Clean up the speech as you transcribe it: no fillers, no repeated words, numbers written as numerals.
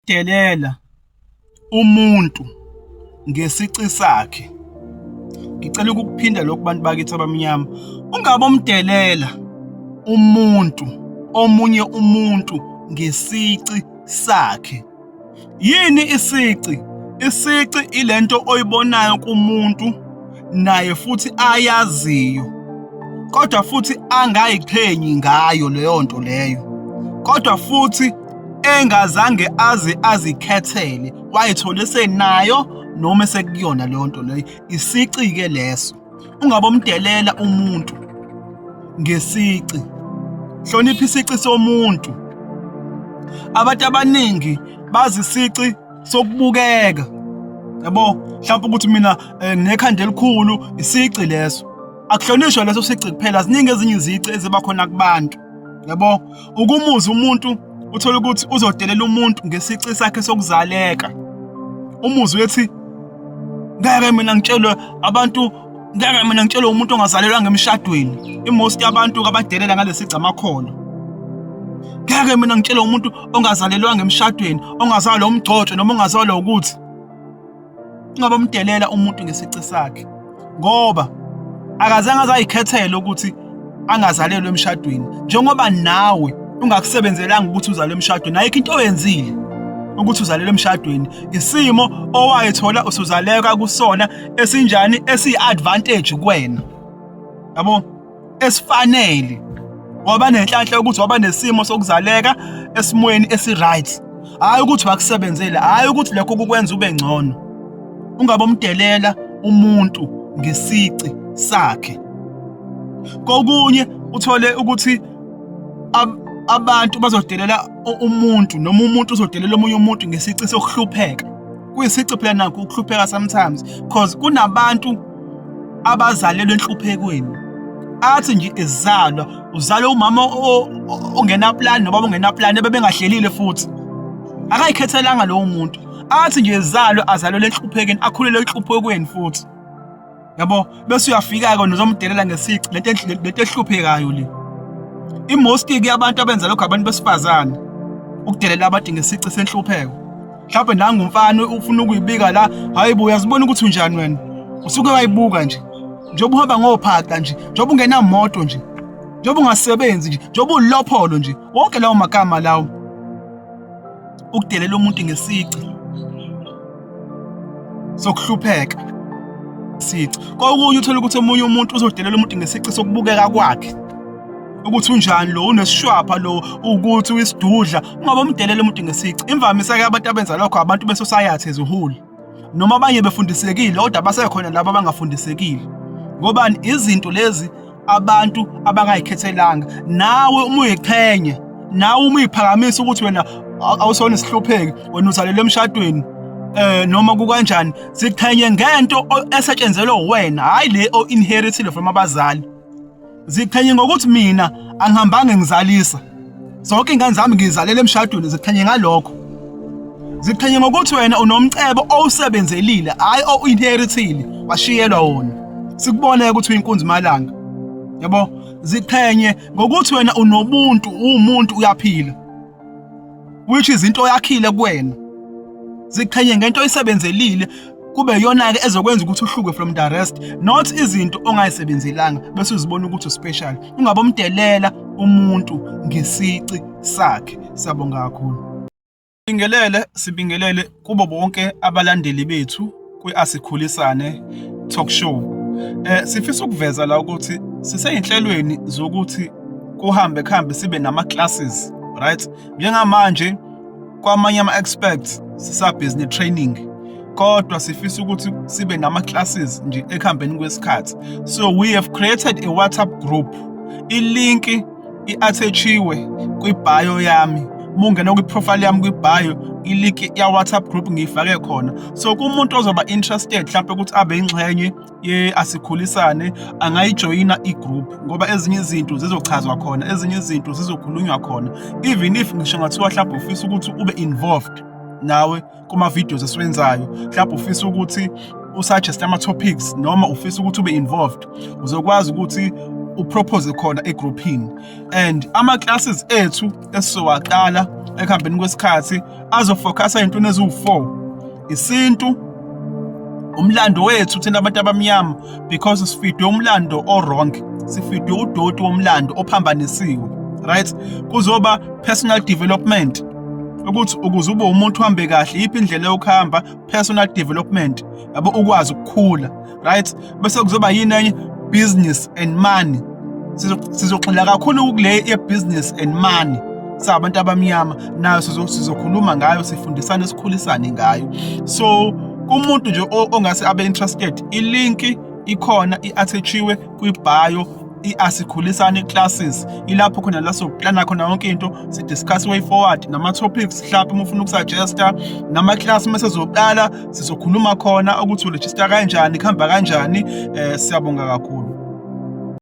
Delela umuntu ngesici sakhe. Ngicela ukukuphinda lokhu bantu bakithi abamnyama. Ungabe umdelela umuntu omunye umuntu ngesici sakhe. Yini isici? Isici ilento oyibonayo kumuntu naye futhi ayaziyo kodwa futhi angayiqhenyi ngayo leyo nto leyo kodwa futhi engazange aze azikhethele wayithole esenayo noma esekuyona leyo nto leyo. Isici-ke leso. Ungabomdelela umuntu ngesici, hlonipha isici somuntu. Abantu abaningi bazi isici sokubukeka, yabo, mhlawumbe ukuthi mina nginekhanda elikhulu, isici leso. Akuhlonishwa leso sici kuphela, ziningi ezinye izici eziba khona kubantu, yabo. Ukumuza umuntu uthole ukuthi uzodelela umuntu ngesici sakhe sokuzaleka, umuzwe ethi ngeke mina ngitshelwe abantu, ngeke mina ngitshelwe umuntu ongazalelwanga emshadweni. I-most yabantu abadelela ngalesici amakholwa. Ngeke mina ngitshelwe umuntu ongazalelwanga emshadweni, ongazalwa umgcotsho noma ongazalwa ukuthi. Ungabe umdelela umuntu ngesici sakhe ngoba akazange azayikhethele ukuthi angazalelwa emshadweni, njengoba nawe ungakusebenzelanga ukuthi uzalwe emshadweni. Ayikho into oyenzile ukuthi uzalelwe emshadweni. Isimo owayithola usuzaleka kusona esinjani, esiyi-advantage kuwena, yabo, esifanele. Waba nenhlanhla yokuthi waba nesimo sokuzaleka esimweni esi-right, hhayi ukuthi wakusebenzela, hhayi ukuthi lokho kukwenza ube ngcono. Ungabe umdelela umuntu ngesici sakhe. Kokunye uthole ukuthi abantu bazodelela umuntu noma umuntu uzodelela omunye umuntu ngesici sokuhlupheka. Kuyisici phela nakho ukuhlupheka sometimes, because kunabantu abazalelwe enhluphekweni, athi nje ezalwa uzalwe umama ongenaplan nobaba ongenaplan, ebebengahlelile futhi akayikhethelanga lowo muntu. Athi nje ezalwe azalelwe enhluphekweni, akhulele enhluphekweni futhi, yabo. Bese uyafika-ke nozomdelela ngesici lento ehluphekayo le. I-most-ke yabantu abenza lokho abantu besifazane, ukudelela abantu ngesici senhlupheko. Mhlawumbe nangu umfana ufuna ukuyibika la, hayi bo, uyazibona ukuthi unjani wena, usuke wayibuka nje, njengoba uhamba ngophaqa nje, njengoba ungenamoto nje, njengoba ungasebenzi nje, njengoba ulopholo nje, wonke lawo magama lawo ukudelela umuntu ngesici sokuhlupheka. Sici kokunye uthola ukuthi omunye umuntu uzodelela umuntu ngesici sokubukeka kwakhe, ukuthi unjani lo, unesishwapha lo, ukuthi uyisidudla. Ungabe umdelela umuntu ngesici. Imvamisa-ke abantu abenza lokho abantu besociety ezihuli, noma abanye befundisekile, kodwa basekhona labo abangafundisekile. Ngobani? Izinto lezi abantu abangayikhethelanga. Nawe uma uyiqhenya, nawe uma uyiphakamisa ukuthi wena awusona isihlupheki, wena uzalelwe emshadweni, noma kukanjani, ziqhenye ngento esetshenzelwe wena, hhayi le o-inheritile from abazali. Ziqhenye ngokuthi mina angihambanga ngizalisa zonke iy'ngane zami, ngizalela emshadweni. Ziqhenye ngalokho. Ziqhenye ngokuthi wena unomcebo owusebenzelile, hhayi o-inheritile washiyelwa wona, sikubone ukuthi uyinkunzi malanga, yabo. Ziqhenye ngokuthi wena unobuntu, uwumuntu, uyaphila, which is into oyakhile kuwena. Ziqhenye ngento oyisebenzelile, kube yona-ke ezokwenza ukuthi uhluke from the rest, not izinto ongayisebenzelanga bese uzibona ukuthi uspecial. Ungabe umdelela umuntu ngesici sakhe. Siyabonga kakhulu. Sibingelele, sibingelele kubo bonke abalandeli bethu kwi-Asikhulisane Talk Show. Sifisa ukuveza la ukuthi siseyinhlelweni zokuthi kuhambe kuhambe sibe nama classes, right? Njengamanje kwamanye ama experts sisabhizi ne training, kodwa sifisa ukuthi sibe nama classes nje ekuhambeni kwesikhathi. So we have created a WhatsApp group. I-link i-attachiwe kwi-bio yami. Uma ungena kwi-profile yami kwi-bio, i-link ya WhatsApp group ngiyifake khona. So kumuntu ozoba interested mhlawumbe ukuthi abe ingxenye ye-Asikhulisane, angayijoyina i-group, ngoba ezinye izinto zizochazwa khona, ezinye izinto zizokhulunywa khona. Even if ngisho ngathiwa mhlawumbe ufisa ukuthi ube involved nawe kuma-videos esiwenzayo, mhlawumbe ufisa ukuthi usuggest ama-topics noma ufisa ukuthi ube involved, uzokwazi ukuthi upropose khona egroupini. And ama classes ethu esizowaqala ekuhambeni kwesikhathi azofocusa ey'ntweni eziwu-4: isintu, umlando wethu thina abantu abamnyama, because sifidwe umlando o-wrong, sifidwe udoti womlando ophambanisiwe, right? Kuzoba personal development, ukuthi ukuze ube umuntu uhambe kahle, yiphi indlela yokuhamba, personal development, yabo, ukwazi ukukhula, right? Bese kuzoba yini enye? Business and money. Sizogxila kakhulu kule ye-business and money sabantu abamnyama, nayo sizokhuluma ngayo, sifundisane, sikhulisane ngayo. So kumuntu nje ongase abe interested, ilink ikhona, i-attachiwe kwi-bio, i-Asikhulisane Classes. Ilapho khona la soplana khona yonke into, si-discuss way forward nama-topics, mhlawumbe uma ufuna ukusuggesta, nama-class uma sezoqala sizokhuluma khona ukuthi uregister kanjani, kuhamba kanjani. Siyabonga kakhulu.